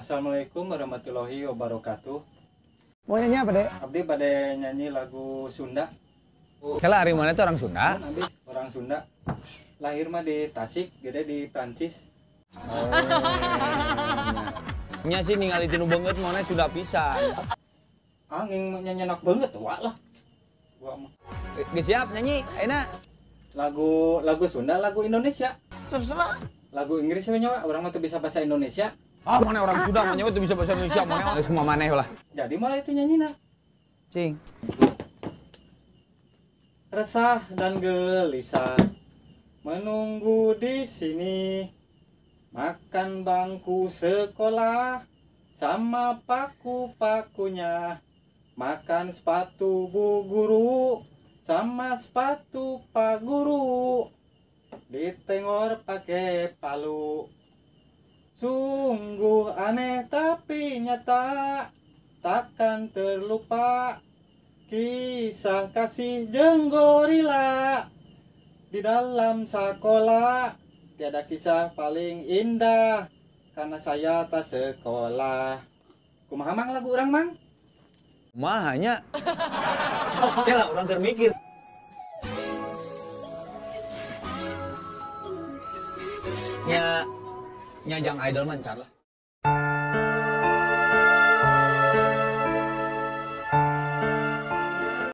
Assalamualaikum warahmatullahi wabarakatuh. Mau nyanyi apa, Dek? Abdi pada nyanyi lagu Sunda. Kela ari mana tuh orang Sunda? Abdi orang Sunda. Lahir mah di Tasik, gede di Prancis. Oh. Nya sih ningali tinu beungeut mana sudah pisan. Ah, nging nyanyi banget wah lah. Gua mah. Geus siap nyanyi, ayeuna. Lagu Sunda, lagu Indonesia. Terserah. Lagu Inggris we nya, urang mah teu bisa bahasa Indonesia. Ah, mana orang Sunda, mana teu bisa bahasa Indonesia, mana geus kumaha maneh lah. Jadi malah itu nyanyina. Cing. Resah dan gelisah menunggu di sini, makan bangku sekolah sama paku-pakunya, makan sepatu bu guru sama sepatu pak guru, ditengor pakai palu. Sungguh aneh tapi nyata, takkan terlupa kisah kasih jeung gorila di dalam sekolah. Tiada kisah paling indah karena saya tak sekolah. Kumaha mang lagu urang mang? Kumaha nya? Kela urang keur mikir. Nya jang idol mah encan lah.